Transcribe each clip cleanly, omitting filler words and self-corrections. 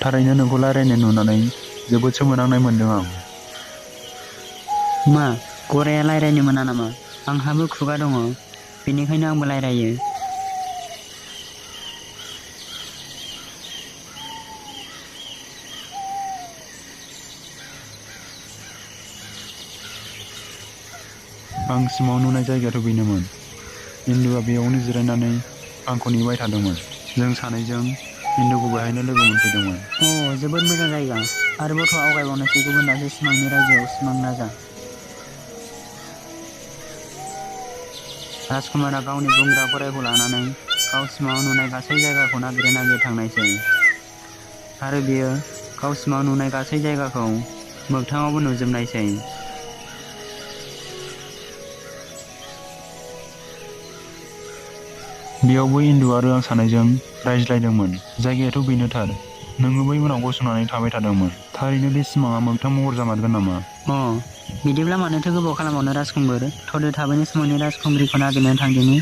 थारैनो नोंखौ रायज्लायनाय नुनानै जोबोद सोमोनांनाय मोनदों आं। मा गराया रायज्लायनो मोना नामा? आंहाबो खुगा दङ, बेनिखायनो आंबो रायज्लायो। आं सिमाङाव नुनाय जायगायाथ' बेनोमोन। इन्दुआ बेयावनो जिरायनानै आंखौ नेबाय थादोंमोन। जों सानैजों इन्दुखौ बेहायनो लोगो मोनफैदोंमोन। जोबोद मोजां जायगा। आरोबावथ' आवगायबावनोसै गुबुन दाबसे सिमांनि रायजोआव सिमां राजा। राजकुमारा गावनि बुंग्रा गरायखौ लानानै गाव सिमाङाव नुनाय गासै जायगाखौ नागिरै थांनायसै। आरो बियो गाव सिमाङाव नुनाय गासै जायगाखौ मोगथाङावबो नुजोबनायसै। बेयावबो इन्दु आरो आं सानैजों रायज्लायदोंमोन। जायगायाथ' बेनोथार। नोङो बै उनाव गसंनानै थाबाय थादोंमोन। थारैनो बे सिमाङा मोगथां महर जामारगोन नामा? बिदिब्ला मानोथो गोबाव खालामबावनो राजकुमार? थ'दो थाबैनो सिमांनि राजकुमारीखौ नागिरनो थांदिनि।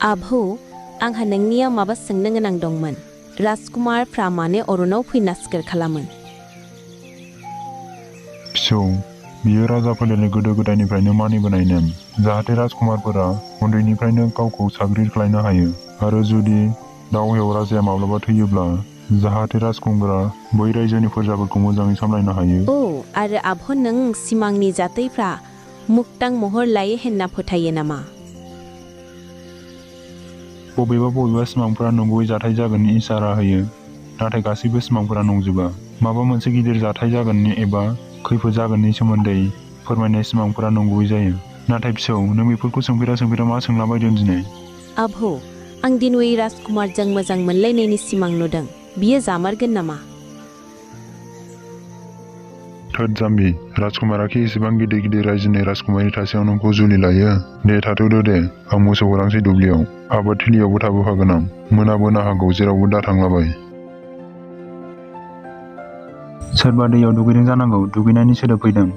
आबौ, आंहा नोंनियाव माबा सोंनो गोनां दंमोन। राजकुमारफ्रा मानो अरनाव फैना सिखार खालामो? फिसौ, बियो राजा फोलेरनि गोदो गोदायनिफ्रायनो मानिबोनाय नेम, जाहाथे राजकुमारफोरा उन्दैनिफ्रायनो गावखौ साग्रिद खालामनो हायो। आरो जुदि दावहायाव राजाया माब्लाबा थैयोब्ला जाहाथे राजकुमारा बै रायजोनि फोरजाफोरखौ मोजाङै सामलायनो हायो। आरो आबौ, नों सिमांनि जाथायफ्रा मोगथां महर लायो होनना फोथायो नामा? बबेबा सिमांफोरा नंगुबै जाथाय जागोननि इसारा होयो, नाथाय गासैबो सिमांफोरा नंजोबा। माबा मोनसे गिदिर जाथाय जागोननि एबा खैफोद जागोननि सोमोन्दै फोरमायनाय सिमांफोरा नंगुबै जायो। नाथाय फिसौ, नों बेफोरखौ सोंफेरा मा सोंलाबायदों दिनै? आबौ, आं दिनै राजकुमारजों मोजां मोनलायनायनि सिमां नुदों। बियो जामारगोन नामा? थोद जाम्बि, राजकुमाराखि एसेबां गिदिर रायजोनि राजकुमारी थासेयाव नोंखौ जुलि लायो? दे थाथ'दो दे, आं मोसौ होलांसै दुब्लियाव। आबाद थिलियावबो थाबोफागोन आं। मोनाबोनो हागौ, जेरावबो दाथांलाबाय। सोरबा दैयाव दुगैदों जानांगौ। दुगैनायनि सोदोब फैदों।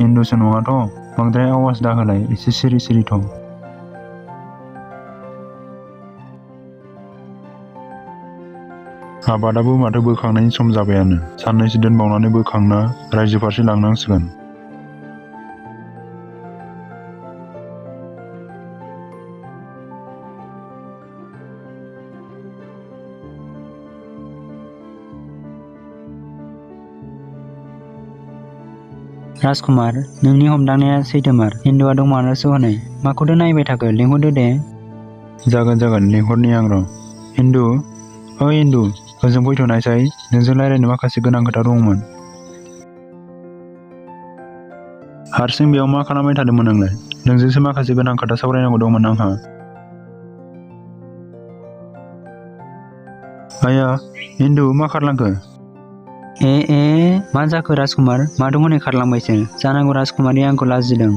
इन्दुसो नङाथ'? बांद्राय आवाज दाहोलाय, एसे सिरि थ'। आबादाबो माथो बोखांनायनि सम जाबायानो। साननैसो दोनबावनानै बोखांना रायजो फारसे लांनांसिगोन। राजकुमार, नोंनि हमदांनाया सैथोमार। इन्दुआ दंमारोसो हनै। माखौथो नायबाय थाखो? लिंहरदो दे। जागोन, लिंहरनि आं र'। इन्दु, ओइ इन्दु, ओजों फैथ'नायसाय। नोंजों रायज्लायनो माखासे गोनां खोथा दंमोन। हारसिं बेयाव मा खालामबाय थादोंमोन नोंलाय? नोंजोंसो माखासे गोनां खोथा सावरायनांगौ दंमोन आंहा। आया, इन्दु, मा खारलांखो? मा जाखो राजकुमार? माथो हनै खारलांबायसो? जानांगौ राजकुमारी आंखौ लाजिदों।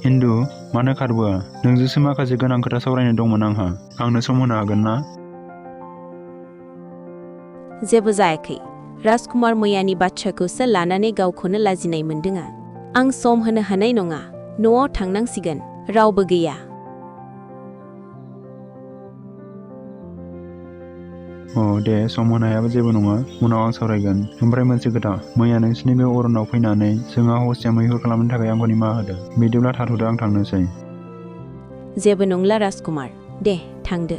इन्दु, मानो खारबोआ? नोंजोंसो माखासे गोनां खोथा सावरायनो दंमोन आंहा। आंनो सम होनो हागोन ना? जेबो जायाखै। राजकुमार मैयानि बाथ्राखौसो लानानै गावखौनो लाजिनाय मोनदों आं सम होनो हानाय नङा। न'आव थांनांसिगोन। रावबो गैया। दे सम होनायाबो जेबो नङा, उनाव आं सावरायगोन। ओमफ्राय मोनसे खोथा, मैया नोंसिनि बे अरनाव फैनानै जोंहा हस्तिया मैहुर खालामनो थाखाय आंखौ निमाहा होदो। बिदिब्ला थाथ'दो, आं थांनोसै। जेबो नंला राजकुमार, दे थांदो।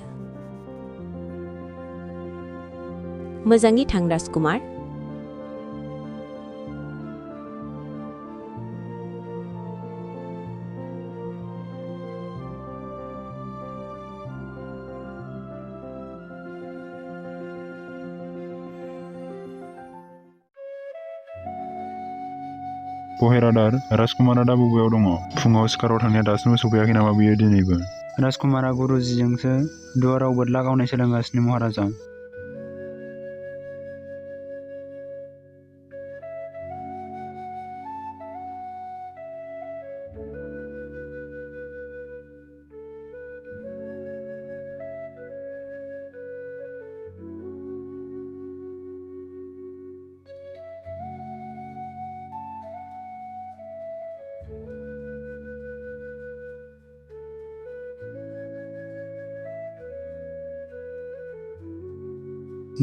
मोजाङै थां राजकुमार। पहेरादार, राजकुमारा दा बबेयाव दङ? फुङाव सिखाराव थांनाया दासिमबो सफैयाखै नामा बियो दिनैबो? राजकुमारा गुरुजिजोंसो दुवाराव बोरला गावनाय सोलोंगासिनो महाराजा।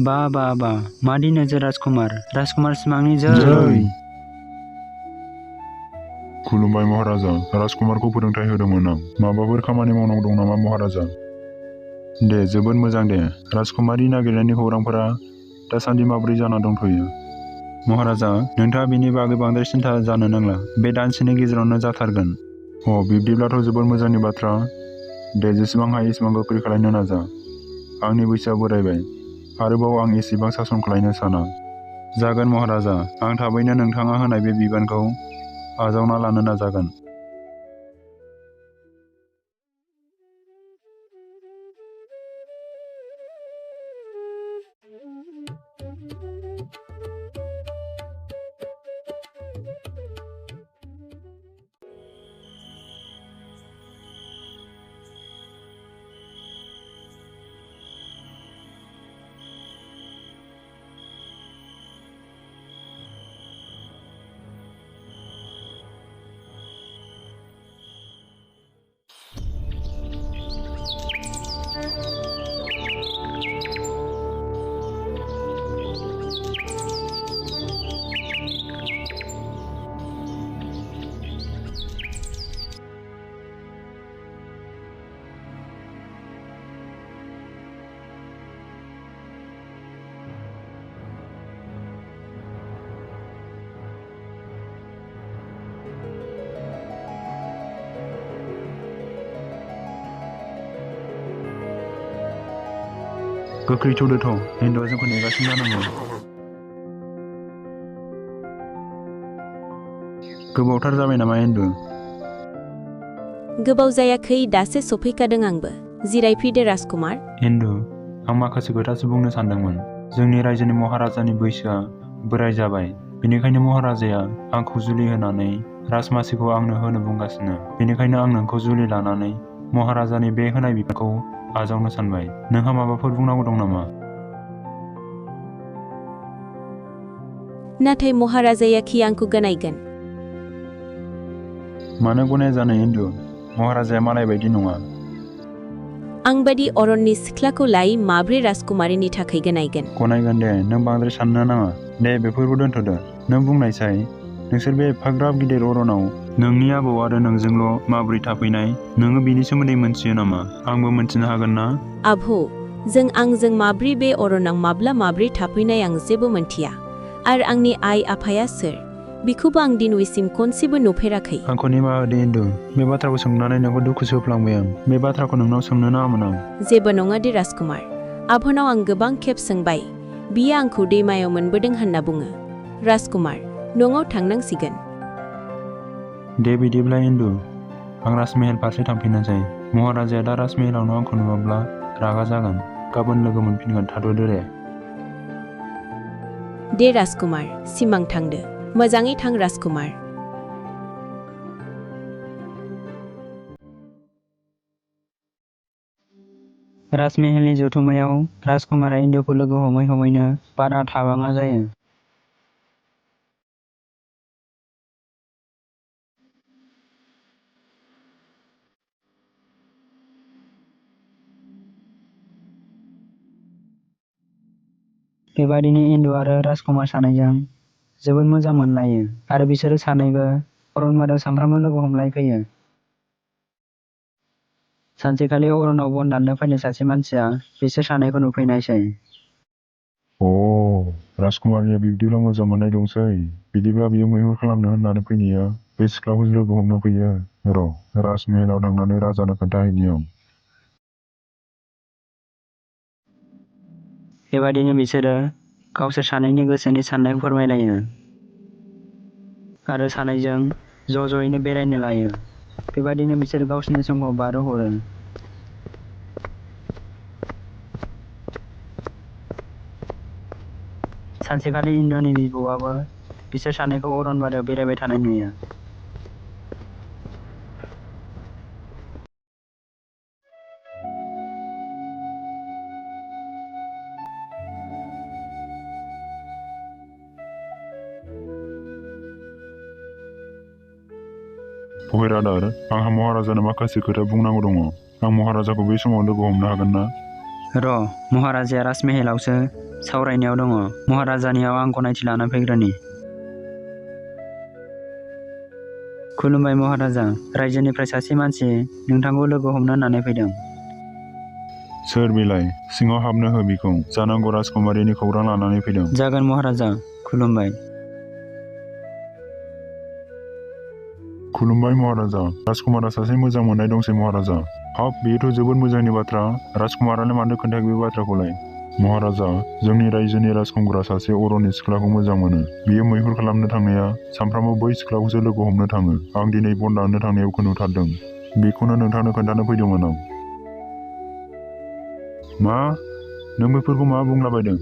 बा मादि नोजोर राजकुमार सिमांनि जै। खुलुमबाय महाराजा, राजकुमारखौ फोरोंथाय होदोंमोन आं। माबाफोर खामानि मावनांगौ दं नामा महाराजा? दे, जोबोद मोजां दे। राजकुमारी नागिरनायनि खौरांफोरा दासान्दि माबोरै जाना दंथ'यो? महाराजा, नोंथाङा बेनि बागै बांद्राय सिन्था जानो नांला। बे दानसेनि गेजेरावनो जाथारगोन। बिब्दिब्लाथ' जोबोद मोजांनि बाथ्रा। दे, जेसेबां हायो एसेबां गोख्रै खालामनो नाजा। आंनि बैसोआ बोरायबाय। आरोबाव आं एसेबां सासन खालामनो साना। जागोन महाराजा, आं थाबैनो नोंथाङा होनाय बे बिबानखौ आजावना लानो नाजागोन। गोख्रै थौदोथ', हिन्दुआ जोंखौ नेगासिनो जानांगौ। गोबावथार जाबाय नामा हिन्दु? गोबाव जायाखै, दासो सफैखादों आंबो। जिरायफैदो राजकुमार। हिन्दु, आं माखासे खोथासो बुंनो सानदोंमोन। जोंनि रायजोनि महाराजानि बैसोआ बोराय जाबाय। बेनिखायनो महाराजाया आंखौ जुलि होनानै राजमासिखौ आंनो होनो बुंगासिनो। बेनिखायनो आं नोंखौ जुलि लानानै महाराजानि बे होनाय बिबानखौ आजावनो सानबाय। नोंहा माबाफोर बुंनांगौ दं नामा? नाथाय महाराजाया खि आंखौ गनायगोन? मानो गनाया जानो हिन्दु? महाराजाया मालाय बायदि नङा। आं बादि अरननि सिख्लाखौ लाय माब्रै राजकुमारीनि थाखाय गनायगोन? गनायगोन दे, नों बांद्राय साननो नाङा। दे, बेफोरखौ दोनथ'दो। नों बुंनायसाय, नोंसोर बे एफाग्राब गिदिर अरनाव नोंनि आबौ आरो नोंजोंल' माबोरै थाफैनाय? नोङो बिनि सोमोन्दै मोनथियो नामा? आंबो मोनथिनो हागोन ना? आबौ, आंजों माब्रै बे अरनाव माब्रै थाफैनाय आं जेबो मोनथिया। आरो आंनि आइ आफाया सोर? बिखौबो आं दिनैसिम खनसेबो नुफेराखै। आंखौ निमाहा होदो हिन्दु। बे बाथ्राखौ सोंनानै नोंखौ दुखुसो होफ्लांबाय आं। बे बाथ्राखौ नोंनाव सोंनो नाङामोन आं। जेबो नङा दे राजकुमार। आबनाव आं गोबां खेब सोंबाय। बियो आंखौ दैमायाव मोनबोदों होनना बुङो। राजकुमार, न'आव थांनांसिगोन। दे बिदिब्ला हिन्दु, आं राजमहल फारसे थांफिननोसै। महाराजाया दा राजमहलावनो आंखौ नुवाब्ला रागा जागोन। गाबोन लोगो मोनफिनगोन, थाथ'दो दे। दे राजकुमार, सिमां थांदो। मोजाङै थां राजकुमार। राजमहलनि जथुमायाव राजकुमारा हिन्दुखौ लोगो हमै-हमैनो बारा थाबाङा जायो। बेबादिनो इन्दु आरो राजकुमार सानैजों जोबोद मोजां मोनलायो आरो बिसोरो सानैबो अरनबारियाव सानफ्रामबो लोगो हमलायफैयो। सानसेखालि अरनाव बन दाननो फैनाय सासे मानसिया बिसोर सानैखौ नुफैनायसै। राजकुमारिया बिब्दिब्ला मोजां मोननाय दंसै। बिदिब्ला बियो मैहुर खालामनो होननानै फैनाया बे सिख्लाखौ लोगो हमनो फैयो। राजमहलाव थांनानै राजानो खोन्थाहैनि आं। बेबादिनो बिसोरो गावसोर सानैनि गोसोनि साननायखौ फोरमायलायो आरो सानैजों ज'ज'यैनो बेरायनो लायो। बेबादिनो बिसोर गावसोरनि समखौ बारहोहरो। सानसेखालि इन्द्रनि बिबौआबो बिसोर सानैखौ अरनबारियाव बेरायबाय थानाय नुयो। फैरादार, आंहा महाराजानो माखासे खोथा बुंनांगौ दङ। आं महाराजाखौ बे समाव लोगो हमनो हागोन ना? महाराजाया राजमहलावसो सावरायनायाव दङ। महाराजानियाव आं गनायथि लाना फैग्रोनि। खुलुमबाय महाराजा, रायजोनिफ्राय सासे मानसि नोंथांखौ लोगो हमनो होननानै फैदों। सोर बिलाय? सिङाव हाबनो हो बिखौ। जानांगौ राजकुमारिनि खौरां लानानै फैदों। जागोन महाराजा, खुलुमबाय। खुलुमबाय महाराजा, राजकुमारा सासे मोजां मोननाय दंसै महाराजा। हाब, बेयोथ' जोबोद मोजांनि बाथ्रा। राजकुमारालाय मानो खोन्थायाखै बे बाथ्राखौलाय? महाराजा, जोंनि रायजोनि राजखुंगुरा सासे अरननि सिख्लाखौ मोजां मोनो। बियो मैहुर खालामनो थांनाया सानफ्रामबो बै सिख्लाखौसो लोगो हमनो थाङो। आं दिनै बन दाननो थांनायाव नुथारदों। बेखौनो नोंथांनो खोन्थानो फैदोंमोन आं। मा? नों बेफोरखौ मा बुंलाबायदों?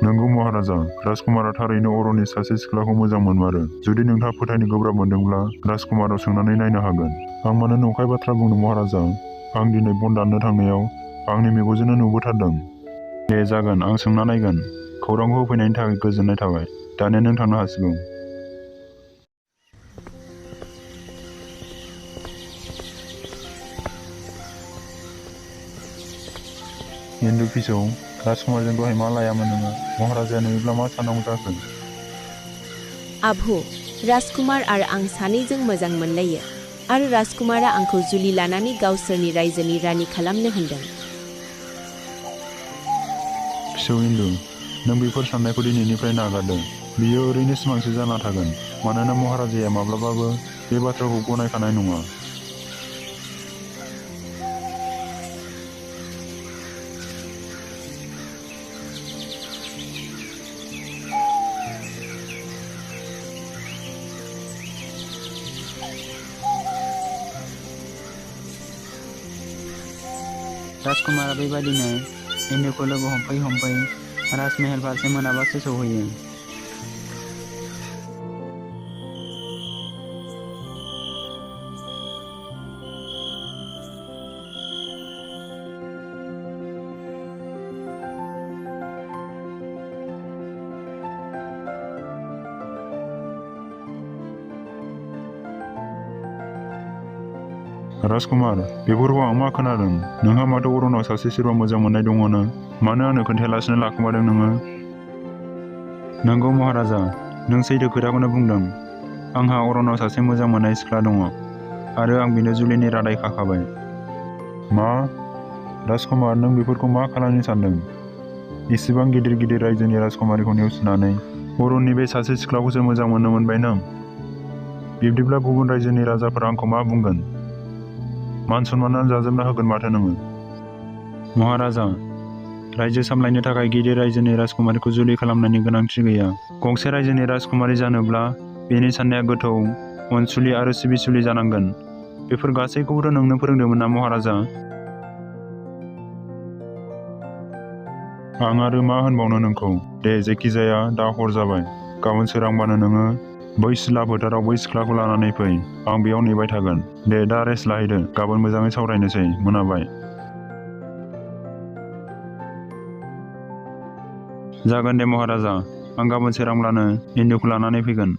नंगौ महाराजा, राजकुमारा थारैनो अरननि सासे सिख्लाखौ मोजां मोनमारो। जुदि नोंथाङा फोथायनो गोब्राब मोनदोंब्ला राजकुमाराव सोंनानै नायनो हागोन। आं मानो नंखाय बाथ्रा बुंनो महाराजा? आं दिनै बन दाननो थांनायाव आंनि मेगनजोंनो नुबोथारदों। दे जागोन, आं सोंना नायगोन। खौरांखौ होफैनायनि थाखाय गोजोननाय थाबाय। दानिया नों थांनो हासिगौ। इन्दु फिसौ, राजकुमारजों दहाय मा लायामोन नोङो? महाराजाया नुयोब्ला मा साननांगौ जाखो? आबु, राजकुमार आरो आं सानैजों मोजां मोनलायो आरो राजकुमारा आंखौ जुलि लानानै गावसोरनि रायजोनि रानि खालामनो होनदों। फिसौ इन्दु, नों बेफोर साननायखौ दिनैनिफ्राय नागारदो। बियो ओरैनो सिमांसो जाना थागोन। मानोना महाराजाया माब्लाबाबो बे बाथ्राखौ गनायखानाय नङा। राजकुमारा बेबादिनो इन्दुखौ लोगो हमफै राजमहल फारसे मोनाबासो सौहैयो। राजकुमार, बेफोरखौ आं मा खोनादों? नोंहा माथो अरनाव सासे सोरबा मोजां मोननाय दङनो? मानो आंनो खोन्थायालासिनो लाखोमादों नोङो? नंगौ महाराजा, नों सैथो खोथाखौनो बुंदों। आंहा अरनाव सासे मोजां मोननाय सिख्ला दङ आरो आं बिनो जुलिनि रादाय खाखाबाय। मा? राजकुमार, नों बेफोरखौ मा खालामनो सानदों? इसेबां गिदिर गिदिर रायजोनि राजकुमारिखौ नेवसिनानै अरननि बे सासे सिख्लाखौसो मोजां मोननो मोनबाय नों? बिब्दिब्ला गुबुन रायजोनि राजाफोरा आंखौ मा बुंगोन? मान सन्मानानो जाजोबना होगोन माथो नोङो? महाराजा, रायजो सामलायनो थाखाय गिदिर रायजोनि राजकुमारिखौ जुलि खालामनायनि गोनांथि गैया। गंसे रायजोनि राजकुमारि जानोब्ला बेनि साननाया गोथौ, अनसुलि आरो सिबिसुलि जानांगोन। बेफोर गासैखौबोथ' नोंनो फोरोंदोंमोन ना महाराजा? आं आरो मा होनबावनो नोंखौ? दे जेखिजाया दा हर जाबाय। गाबोन सोरांबानो नोङो बै सिला फोथाराव बै सिख्लाखौ लानानै फै। आं बेयाव नेबाय थागोन। दे दा रेस्ट लाहैदो। गाबोन मोजाङै सावरायनोसै। मोनाबाय। जागोन दे महाराजा, आं गाबोन सोरांब्लानो इन्दुखौ लानानै फैगोन।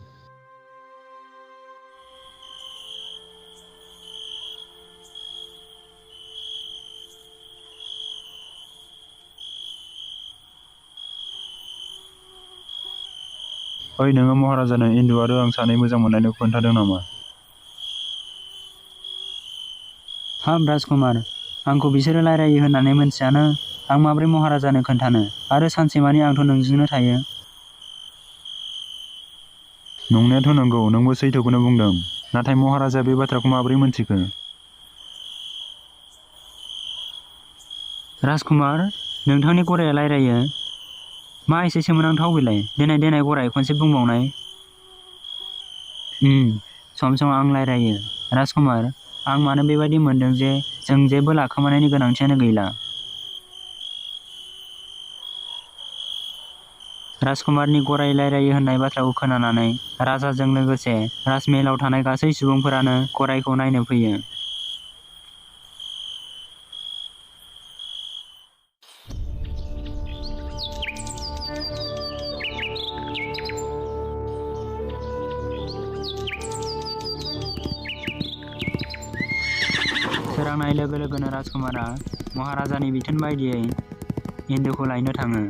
ओइ नोङो महाराजानो इन्दु आरो आं सानै मोजां मोनलायनायखौ खोन्थादों नामा? हाब राजकुमार, आंखौ बिसोरो रायरायो होननानै मोनथियानो आं माब्रै महाराजानो खोन्थानो? आरो सानसेमानि आंथ' नोंजोंनो थायो। नंनायाथ' नंगौ, नोंबो सैथोखौनो बुंदों। नाथाय महाराजाया बे बाथ्राखौ माबोरै मोनथिखो? राजकुमार, नोंथांनि गराया रायरायो? मा एसे सोमोनांथाव बेलाय? देनाय गराय खनसे बुंबावनाय। सम सम आं रायरायो। राजकुमार, आं मानो बेबायदि मोनदों जे जों जेबो लाखोमानायनि गोनांथियानो गैला। राजकुमारनि गराय रायरायो होननाय बाथ्राखौ खोनानानै राजाजों लोगोसे राजमहलाव थानाय गासै सुबुंफोरानो गरायखौ नायनो फैयो। सोरांनाय लोगो लोगोनो राजकुमारा महाराजानि बिथोन बायदियै इन्दुखौ लायनो थाङो।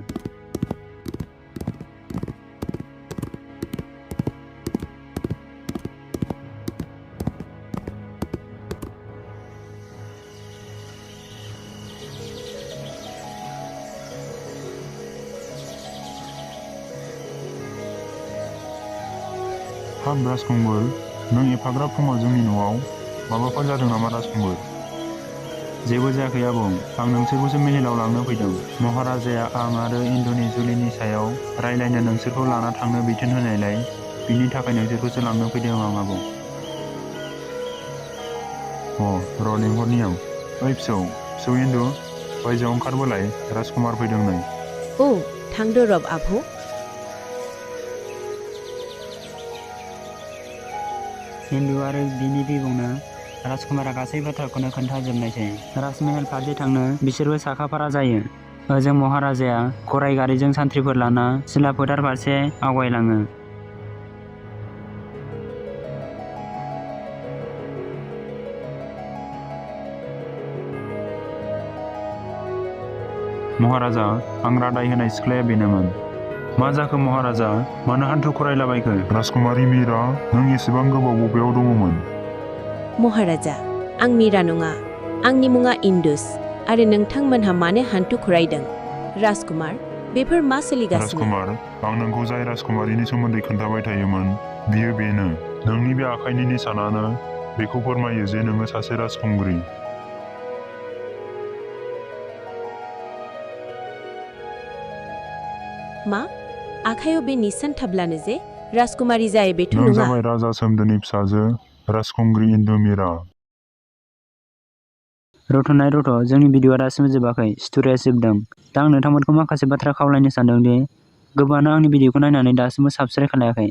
हाब राजकुमार, नों एफाग्राब फुङाव जोंनि न'आव माबाफोर जादों नामा राजकुमार? जेबो जायाखै आबौ, आं नोंसोरखौसो मेहेलाव लांनो फैदों। महाराजाया आं आरो इन्दुनि जुलिनि सायाव रायलायनो नोंसोरखौ लाना थांनो बिथोन होनायलाय बिनि थाखाय नोंसोरखौसो लांनो फैदों आं आबौ। र' लेंहरनि आं। ओइ फिसौ इन्दु, बायजोआव ओंखारबोलाय, राजकुमार फैदों नै। औ, थांदो रब आबौ। इन्दु आरो बिनि बिबौनो राजकुमारा गासै बाथ्राखौनो खोन्थाजोबनायसै। राजमहल फारसे थांनो बिसोरबो साखाफारा जायो। ओजों महाराजाया गराय गारिजों सान्थ्रिफोर लाना सिला फोथार फारसे आवगायलाङो। महाराजा, आं रादाय होनाय सिख्लाया बेनोमोन। मा जाखो महाराजा? मानो हान्थु खरायलाबायखो? राजकुमारी मीरा, नों एसेबां गोबाव बबेयाव दङमोन? महाराजा, आं मीरा नङा। आंनि मुङा इन्दुस। आरो नोंथांमोनहा मानो हान्थु खरायदों? राजकुमार, बेफोर मा सोलिगासिनो? राजकुमार, आं नोंखौ जाय राजकुमारीनि सोमोन्दै खोन्थाबाय थायोमोन, बियो बेनो। नोंनि बे आखाइनि निशानानो बेखौ फोरमायो जे नोङो सासे राजखुंग्रि। मा? आखायाव बे निसान थाब्लानो जे राजकुमारी जायो बेथ' नों नङा। जाबाय राजा सोमदोनि फिसाजो, राजखुंग्रि इन्दु मीरा। रथ'नाय रथ', जोंनि भिडिअआ दासिमबो जोबाखै, स्ट'रिया जोबदों। दा आं नोंथांमोनखौ माखासे बाथ्रा खावलायनो सानदों दि गोबाङानो आंनि भिडिअखौ नायनानै दासिमबो साबस्क्राइब खालायाखै।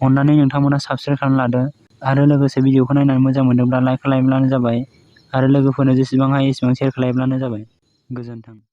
अन्नानै नोंथांमोना साबस्क्राइब खालामना लादो आरो लोगोसे भिडिअखौ नायनानै मोजां मोनदोंब्ला लाइक खालामब्लानो जाबाय आरो लोगोफोरनो जेसेबां हायो एसेबां शेयार खालामब्लानो जाबाय। गोजोन्थों।